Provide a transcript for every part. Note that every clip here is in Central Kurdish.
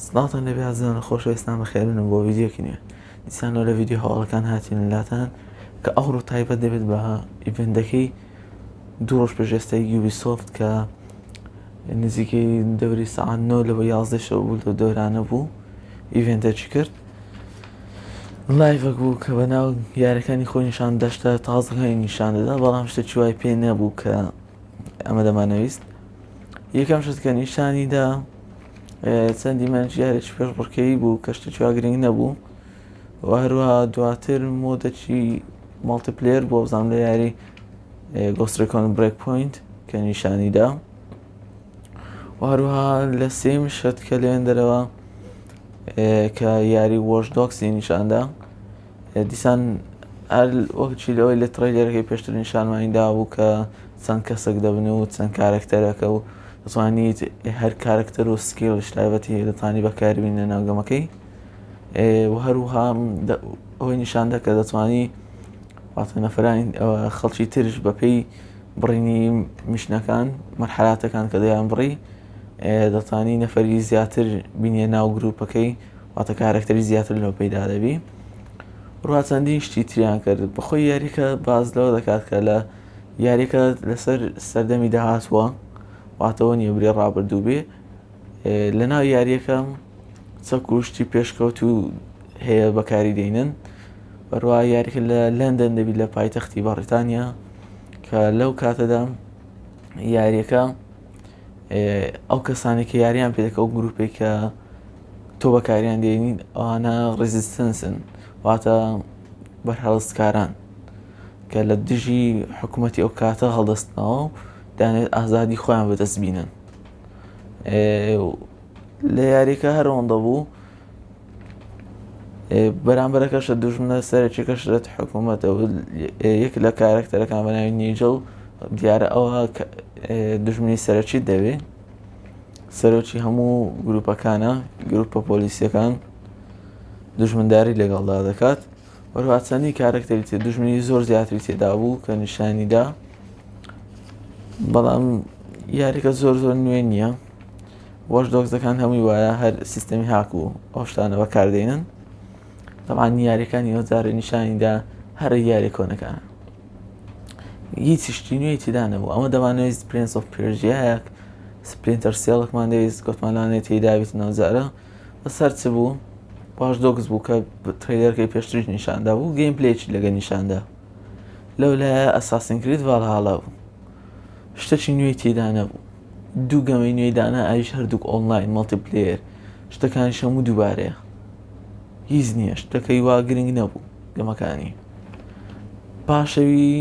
سڵاوتان لێبێ ئازیزان و خۆشەویستان بەخێربێن بۆ ڤیدیۆکی نوێ. دیسانەوە لە ڤیدیۆ هەواڵەکان هاتین لاتان کە ئەوڕۆ تایبەت دەبێت بە event ەکەی دوو ڕۆژ پێش ئێستای یوبیسۆفت کە نزیکەی دەوری سەعات نۆ لەوە یازدە شەو بوو لەو دەورانە بوو event ەکی کرد live ەک بوو کە بەناو یارەکانی خۆی نیشان دەشتە تازەکانی نیشان دەدا بەڵام شتێکی وای پێ نەبوو کە ئەمە دەمانەویست یەکەم شت کە نیشانی دا چەند دیمەنج یارێکی پێشبڕکێی بوو کە شتێکی وا گرنگ نەبوو و هەروەها دواتر mode ەکی multiplayer بۆ بزانام لە یاری Ghost Recon Breakpoint کە نیشانی دا و هەروەها لە سێم شت کە لێن دەرەوە کە یاری Watch Dogs ی نیشاندا دیسان هەر وەک چی لەوەی لە trailer ەکەی پێشتر نیشانمانی دابوو کە چەند کەسێک دەبن و چەند کارەکتەرەکە و دەتوانیت هەر کارکتەر و skill ش تایبەتی هەیە دەتوانی بەکاربین لە ناو game ەکەی و هەروها ئەوەی نیشاندا کە دەتوانی واتە نەفرانی خەڵکی ترش بەپێی بڕینی mission ەکان مەرحەلاتەکان کە دەیان بڕی دەتانی نەفەری زیاتر بینیە ناو گروپەکەی واتە کارەکتەری زیاتر لەوە پەیدا دەبی ڕوا چەندین شتی تریان کرد بەخۆی یاریکە باز لەوە دەکات کە لە یاریکە لەسەر سەردەمی داهاتوە واتەوە نییە برێ ڕابردوو بێ لەناو یاریەکە چەک و شتی پێشکەوت و هەیە بەکاری دێنن بەڕوا یاریکە لە لەندەن دەبی لە پایتەختی بەڕیتانیا کە لەو کاتەدا یاریەکە ئەو کەسانێک کە یاریان پێ دەکە ئەو گروپێک کە تۆ بەکاریان دێنین ئەوانە resistance ن واتە بەرهەڵستکاران کە لە دژی حکوومەتی ئەو کاتە هەڵدەستنەوە و دانێت ئازادی خۆیان بەدەست بینن لە یاریەکە هەرەوەندە بوو بەرامبەرەکەشە دوژمنە سەرەکیەکەش لە حکوومەتە و یەک لە کارەکتەرەکان بە ناوی نیجڵ دیارە ئەوە دوژمنی سەرەکی دەوێ سەرۆکی هەموو گروپەکانە گروپە پۆلیسیەکان دژمنداری لەگەڵدا دەکات وەروە چەندی کارەکتەری تێ دژمنی زۆر زیاتری تێدا بوو کە نیشانیدا بەڵام یاریکە زۆر زۆر نوێ نییە Watch Dogs ەکان هەمووی وایە هەر سیستەمی هاک و ئەو شتانە بەکاردێنن تەبعەن یاریەکانی ئەو جارە نیشانیدا هەر یاری کۆنەکانە هیچ شتی نوێی تێدا نەبوو ئەمە دەمانەویست Prince of Persia یەک Splinter Cell ێکمان دەویست گوتمان لانێ تێدا بیت نەوجارە بەسەر چ بوو Watch Dogs بوو کە trailer ەکەی پێشتریش نیشاندا بوو gameplay ێکی لەگە نیشاندا لەو لایە Assassin's Creed Valhalla بوو شتەکی نوێی تێدا نەبوو دوو game ەی نوێی دانا ئەویش هەردووک online multiplayer شتەکانیش هەموو دووبارەیە هیچ نییە شتەکەی وا گرنگ نەبوو game ەکانی پاشەوی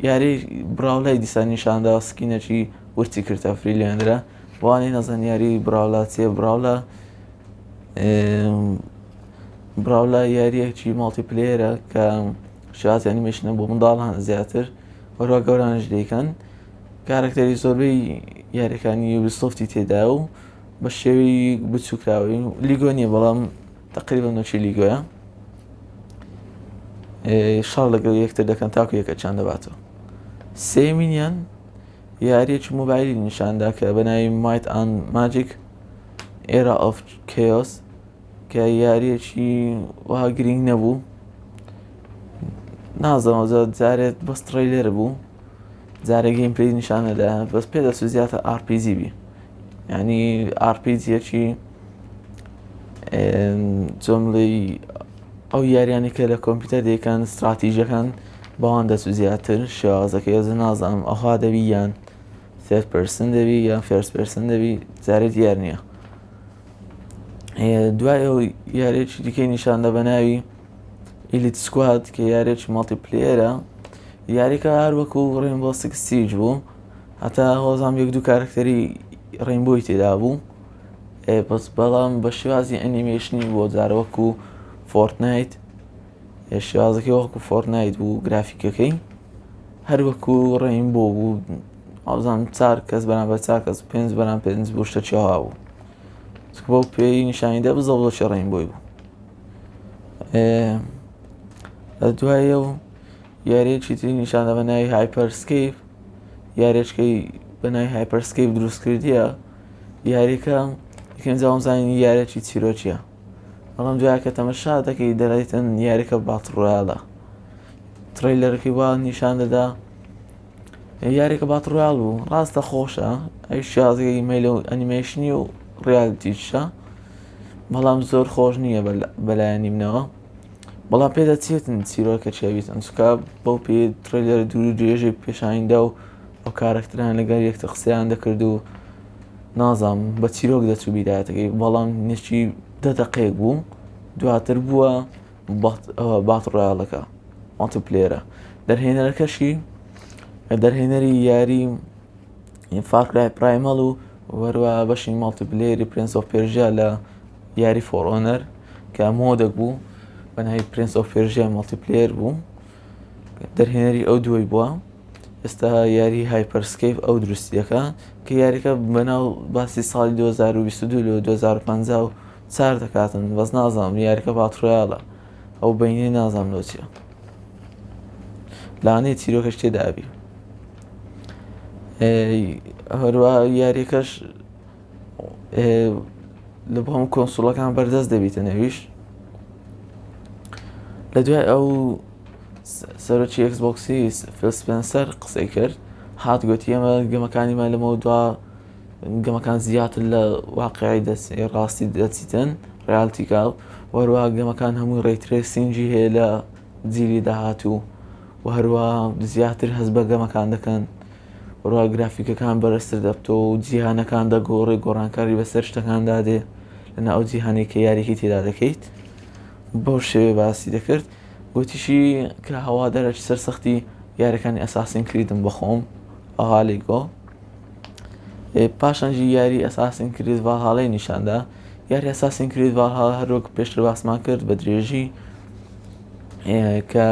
یاری Brawlhalla ی دیسان نیشاندا skin ەکی ورچی کردە free لێنرا وانەی نەزان یاری Brawlhalla چیە Brawlhalla Brawlhalla یاریەکی multiplayer ە کە شێوازی ئەنیمەیشنە بۆ منداڵان زیاتر وەروا گەورانش دەیکەن کارەکتەری زۆربەی یاریەکانی یوبیسۆفتی تێدا و بە شێوەی بچووکراوی لیگۆ نییە بەڵام تقریبا نۆچی لیگۆیە شەڕ لەگەڵ یەکتر دەکەن تاکو یەکەچیان دەباتەوە سێمینیان یاریەکی مۆبایلی نیشاندا کە بە ناوی Might and Magic Era of Chaos کە یاریەکی وەها گرنگ نەبوو نازانم جارێت بەس trailer بوو جارێک gameplay نیشانەدا بەس پێ دەچوو زیاتر RPG بی یعنی RPG یەکی جۆملی ئەو یاریانی کە لە کۆمپیوتەر دەیکەن استراتیژەکان بەوان دەچوو زیاتر شێوازەکەی ئەز نازانم ئەوها دەبی یان third person دەبی یان first person دەبی جارێ دیار نییە دوای ئەو یاریێکی دیکەی نیشاندا بە ناوی Elite Squad کە یاریێکی multiplayer ە یاریکە هەر وەکو Rainbow Six Siege بوو هەتا هۆزام یەک دوو کارکتەری Rainbow ی تێدا بوو بەس بەڵام بە شێوازی ئەنیمێشنی بۆ جارە وەکو Fortnite شێوازەکەی وەکو Fortnite بوو گرافیکەکەی هەر وەکو Rainbow بوو ئەوزان چار کەس بەرامبەر چار کەس پێنج بەرام پێنج بوو شتە چێوا بوو بەو پێی نیشانی دە بزەڵۆکی Rainbow ی بوو لە دوای ئەو یاریەکی تری نیشاندە بە ناوی Hyperscape یاریەکەی بە ناوی Hyperscape دروست کردیە یاریەکە. یەکەم جار وامزانی یاریەکی چیرۆکیە بەڵام دوای کە تەمەشا دەکەی دەڵێیتن یاریەکە battle royale ە trailer ەکەی وا نیشان دەدا یاریەکە battle royale بوو ڕاستە خۆشە ئەی شازی مەیلە و ئەنیمەیشنی و reality شە بەڵام زۆر خۆش نییە بەلایەنی منەوە بەڵام پێدەچێتن چیرۆکە چێویتن چکە بەو پێ trailer دوور درێژی پێشانیدا و ئەو کارەکتەران لەگەر یەکتر قسەیان دەکرد و نازام بە چیرۆک دەچوو بیدایەتەکەی بەڵام نشی دە دەقەیەک بوو دواتر بووە battle royale ەکە multiplayer ە دەرهێنەرەکەشی دەرهێنەری یاری Far Cry Primal و وەروە بەشی multiplayer ی Prince of Persia لە یاری For Honor کە mod ێک بوو بەناوی Prince of Persia multiplayer بوو دەرهێنەری ئەو دووی بووە ئێستا یاری Hyperscape ئەو دروستیەکە کە یاریەکە بەناو باسی ساڵی 2022 لە 2054 دەکاتن بەس نازانم یاریەکە battle royale ە ئەو بینی نازانم لۆ چیە لانەیە چیرۆکەش تێدابی هەروە یاریەکەش لە بۆ هەموو console ەکان بەردەست دەبیتە نەویش لە دوای ئەو سەرۆکی Xbox ی فیل سپێنسەر قسەی کرد هات گوتی ئێمە game ەکانیمان لەمە دوا game ەکان زیاتر لە واقعی دەست ڕاستی دەچیتن realistic وەروە game ەکان هەمووی ray tracing ی هەیە لە جیلی داهاتوو و هەروە زیاتر هەست بە game ەکان دەکەن وەروە گرافیکەکان بەرزتر دەبتەوە و جیهانەکان دەگۆڕێ گۆڕانکاری بەسەر شتەکاندا دێ لەنا ئەو جیهانەی کە یاریکی تێدا دەکەیت بەو شێوێ باسی دەکرد گوتیشی کە هەوادارێکی سەرسەختی یاریەکانی Assassin's Creed م بەخۆم ئەوها لێی گۆ پاشانجی یاری Assassin's Creed Valhalla ی نیشاندا یاری Assassin's Creed Valhalla هەروەک پێشتر باسمان کرد بە درێژی کە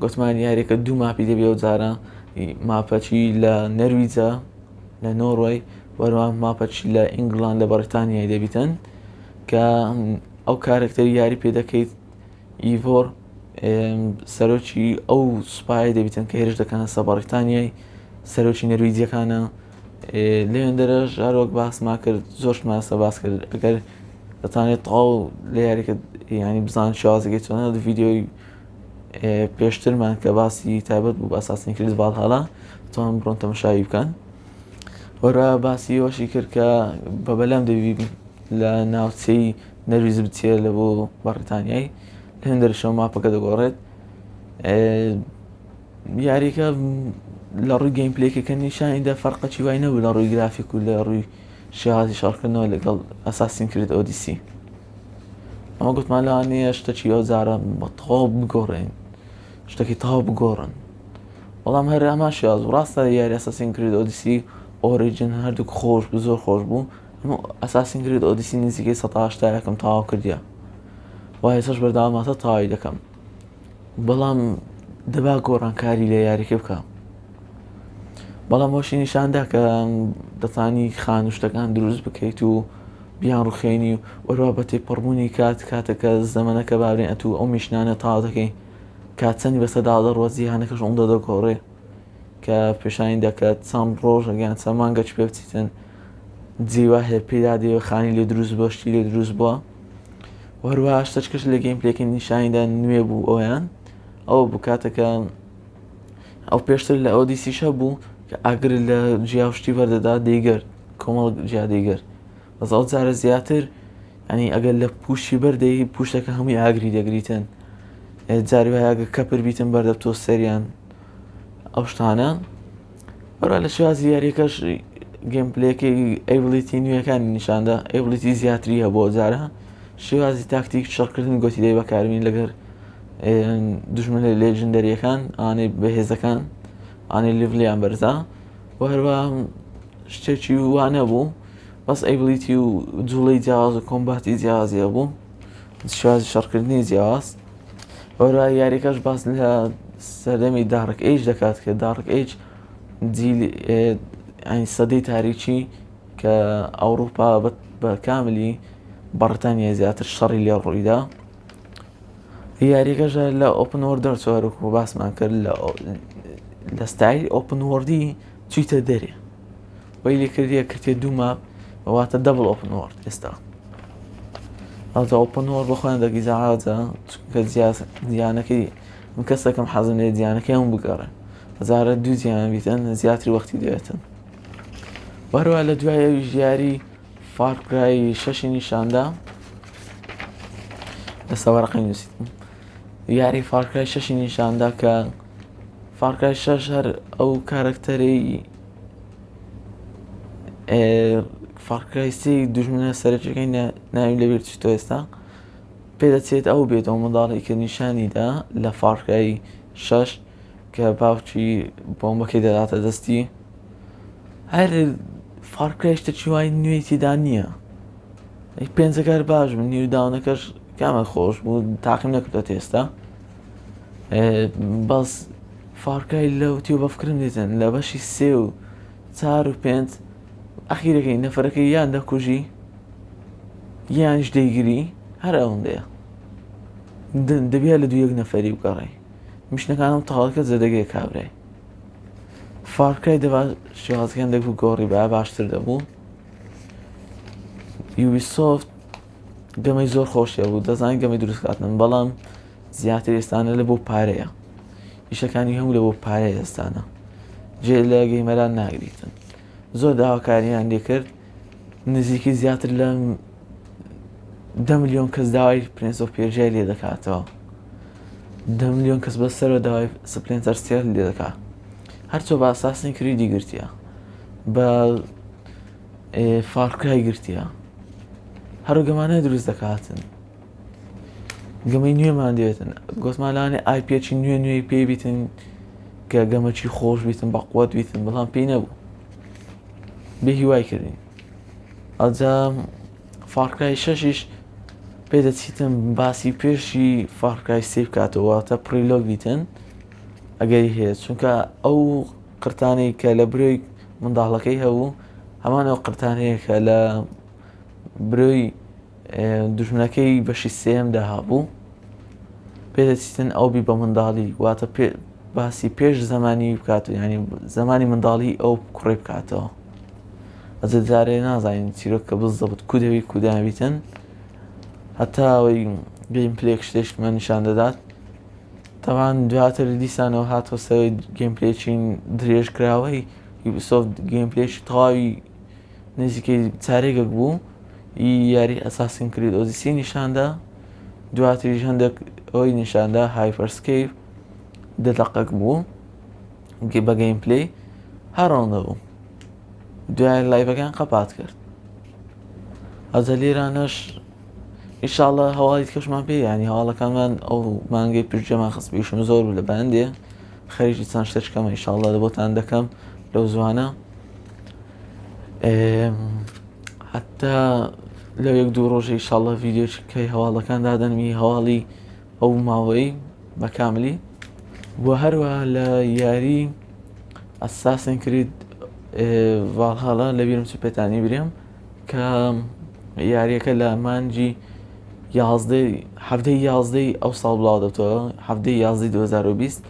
گوتمان یاریەکە دوو map ی دەبێ و جارە map ەچی لە نەرویجە لە نۆڕۆی وەروە map ەچی لە ئینگلان لە بەریتانیای دەبیتن کە ئەو کارەکتەری یاری پێ دەکەیت ئیڤۆر سەرۆکی ئەو سوپایە دەبیتن کە هێرش دەکەنە سەر بەڕیتانیای سەرۆکی نەرویجیەکانە لێن دەرەش هەروەک باسما کرد زۆر شماسە باس کرد ئەگەر دەتانێت تەواو لە یاریکە ینی بزان شازەکەی چۆنە ڤیددیۆی پێشترمان کە باسی تایبەت بوو Assassin's Creed Valhalla تۆن بڕۆن تەمەشاوی بکەن وەرە باسی ئەوەشی کرد کە بە بەلام دەبی لە ناوچەی نەرویج بچێ لە بۆ بەڕیتانیای لە هەندەرشەوە map ەکە دەگۆڕێت یاریەکە لە ڕووی gameplay ەکە نیشانیدا فەرقەکی وای نەبوو لە ڕووی گرافیک و لە ڕووی شێوازی شەڕکردنەوە لەگەڵ Assassin's Creed Odyssey ئەمە گوتمان لەوانەیە شتەکی ئەو جارە بە تەواو بگۆڕێن شتەکی تەواو بگۆڕن بەڵام هەر ئەمان شێواز ڕاستە یاری Assassin's Creed Odyssey Origin هەردووک خۆش بوو زۆر خۆش بوو Assassin's Creed Odyssey نزیکەی 180 یەکەم تەواو کردیە و ئێستاش بەردەواماتە تەواوی دەکەم بەڵام دەبا گۆڕانکاری لە یاریەکە بکە بەڵام بۆشی نیشاندا کە دەتانی خانوشتەکان دروست بکەیت و بیان ڕوخێنی و وەروا بە تێپەڕبوونی کات کاتەکە زەمەنەکە بابرێن ئەتوو ئەو mission انە تاوا دەکەی کات چەندی بەسەردا دەڕوە جیهانەکەش ئەوەندە دەگۆڕێ کە پیشانی دەکات چەند ڕۆژە یان چەند مانگە چ پێ بچیتن جیوا هەیە پێدا دێ خانی لێ دروست بووە شتی لێ دروست بووە وەروە شتەکەش لە gameplay ەکە نیشانیدا نوێ بوو ئەویان ئەوە بوو کاتەکە ئەو پێشتر لە Odyssey شە بوو کە ئاگر لە جیاشتی بەردەدا دەیگرت کۆمەڵ جیا دەیگرت بەس ئەو جارە زیاتر ینی ئەگەر لە پوشی بەردەی پوشتەکە هەمووی ئاگری دەگریتن جاری وایە ئەگەر کەپر بیتن بەردەب تۆ سەریان ئەو شتانە بەڕا لە شێوازی یاریەکەش gameplay ەکەی ability نوێەکانی نیشاندا ability زیاتری هەبوو جارە شێوازی تاکتیک شەڕکردن گوتی دەی بەکاربین لەگەر دژمنە legendary ەکان ئانەی بەهێزەکان ئانەی level یان بەرزە و هەروە شتێکی وانە بوو بەس ability و جوڵەی جیاواز و combat ی جیاوازی هەبوو شێوازی شەڕکردنی جیاواز وەرا یاریەکەش باس لە سەردەمی Dark Age دەکات کە Dark Age سەدەی تاریکی کە ئەوروپا بە کاملی بەڕیتانیا زیاتر شەڕی لێ ڕوویدا یاریەکەش لە open world دەرچوە و باسمان کرد لە ستایلی open world ی چیتە دەرێ وەی لێ کردیە کردێ دوو map. واتە double open world ئێستا ئەوجا open world بۆ خۆیان دەگیزا ئاجا چونکە جیانەکەی من کەسەکەم حەزم لێ جیانەکەی ئەم بگەڕێ هەزارە دوو جیان بیتن زیاتر وەختی دەوێتن وەروە لە دوای ئەویش یاری Far Cry شەشی نیشاندا لەسە وەرەقەی نووسیتم یاری Far Cry شەشی نیشاندا کە Far Cry شەش هەر ئەو کارەکتەرەی Far Cry سێ دوژمنە سەرەکیەکەی ناوی لەبیر چیتۆ ئێستا پێدەچێت ئەو بێت ئەو منداڵی کە نیشانیدا لە Far Cry شەش کە باوکی بۆمبەکەی دەداتە دەستی هەر Far Cry شتێکی وای نوێی تێدا نییە پێنجەکار باش بوو New Dawn ەکەش کامە خۆش بوو تاقیم نەکردە تێستا بەس Far Cry لەو تیۆ بەفکرم دێتن لە بەشی سێ و چار و پێنج ئەخیرەکەی نەفرەکەی یان دەکوژی یانیش دەیگری هەر ئەوەندەیە دەبێت لە دوو یەک نەفەری بگەڕێ mission ەکانم تاڵەکە زەدەگەی کابرای Far Cry دەبا شێوازەکان دەبوو گۆڕی با باشتر دەبوو Ubisoft گەمەی زۆر خۆشیە بوو دەزانین گەمەی دروستکاتن بەڵام زیاتر ئێستانە لە بۆ پارەیە ئیشەکانی هەموو لە بۆ پارەیە ئێستانە جێ لە gamer ان ناگریتن زۆر داواکاریان لێکرد نزیکی زیاتر لە دە ملیۆن کەس داوای Prince of Persia ی لێ دەکاتەوە دە ملیۆن کەس بەسەرەوە داوای Splinter Cell لێ دەکات هەرچۆ بە Assassin's Creed ی گرتیە بە Far Cry گرتیە هەرو گەمانە دروست دەکاتن گەمەی نوێمان دێتن گۆتمان لانێ IP ەکی نوێ نوێی پێ بیتن کە گەمەکی خۆش بیتن بەقوت بیتن بەڵام پێی نەبوو بێ هیوای کردین ئەجا Far Cry شەشیش پێدەچیتن باسی پێشی Far Cry سێ بکاتەوە واتە prologue بیتن ئەگەری هەیە چونکە ئەو قرتانەی کە لە برۆی منداڵەکەی هەبوو هەمان ئەو قرتانەیە کە لە برۆی دوژمنەکەی بەشی سێمدا هەبوو پێدەچیتن ئەو بی بە منداڵی واتە پێ باسی پێش زمانی بکات و ینی زمانی منداڵی ئەو کوڕی بکاتەوە ئەجە جارێ نازانین چیرۆک کە بزەبت کو دەوی کوداویتن هەتا ئەوەی gameplay ێک شتێکمان نیشان دەدات تەوان دواتر دیسانەوە هاتەوە سەر gameplay ێکی درێژکراوەی Ubisoft gameplay ێکی تەواوی نزیکەی چارێگەک بوو یاری Assassin's Creed Odyssey نیشاندا دواتریش هەندێک ئەوی نیشاندا Hyperscape دە دەقەک بوو بە gameplay هەڕەوەندە بوو دوای live ەکان قەپات کرد ئەجە لێرانەش ئیشاڵە هەواڵی کەشمان پێ ینی هەواڵەکانمان ئەو مانگەی پشتجێمان خست بیشم زۆر بوو لە بەندێ خەریکی چەند شتێک کەمە ئیشاڵە لە بۆتان دەکەم لەو زوانە حتا لە یەک دوو ڕۆژی ئیشاڵە ڤیددیوکەی هەواڵەکان دادەنمی هەواڵی ئەو ماوەی بە کاملی و هەروە لە یاری Assassin's Creed Valhalla لەبیرم چ پێتانی برێم کە یاریەکە لە مانجی یازدەی حەفتەی یازدەی ئەو ساڵ بڵاو دەبتەوە حەفتەی یازدەی 2020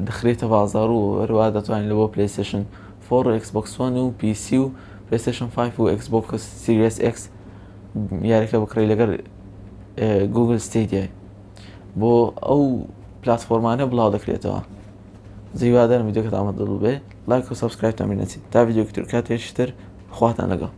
دەخرێتە بازار و هەروە دەتوانین لە بۆ PlayStation 4 و Xbox One و PC و PlayStation 5 و Xbox Series X یاریەکە بکڕی لەگەر Google Stadia ی بۆ ئەو پلاتفۆرمانە بڵاو دەکرێتەوە هیوادارم ڤیدیۆکەتان بەدڵ بێ لایک و subscribe تان بیر نەچێت تا ڤیدیۆکی تر کاتێکی تر خواتان لەگەڵ.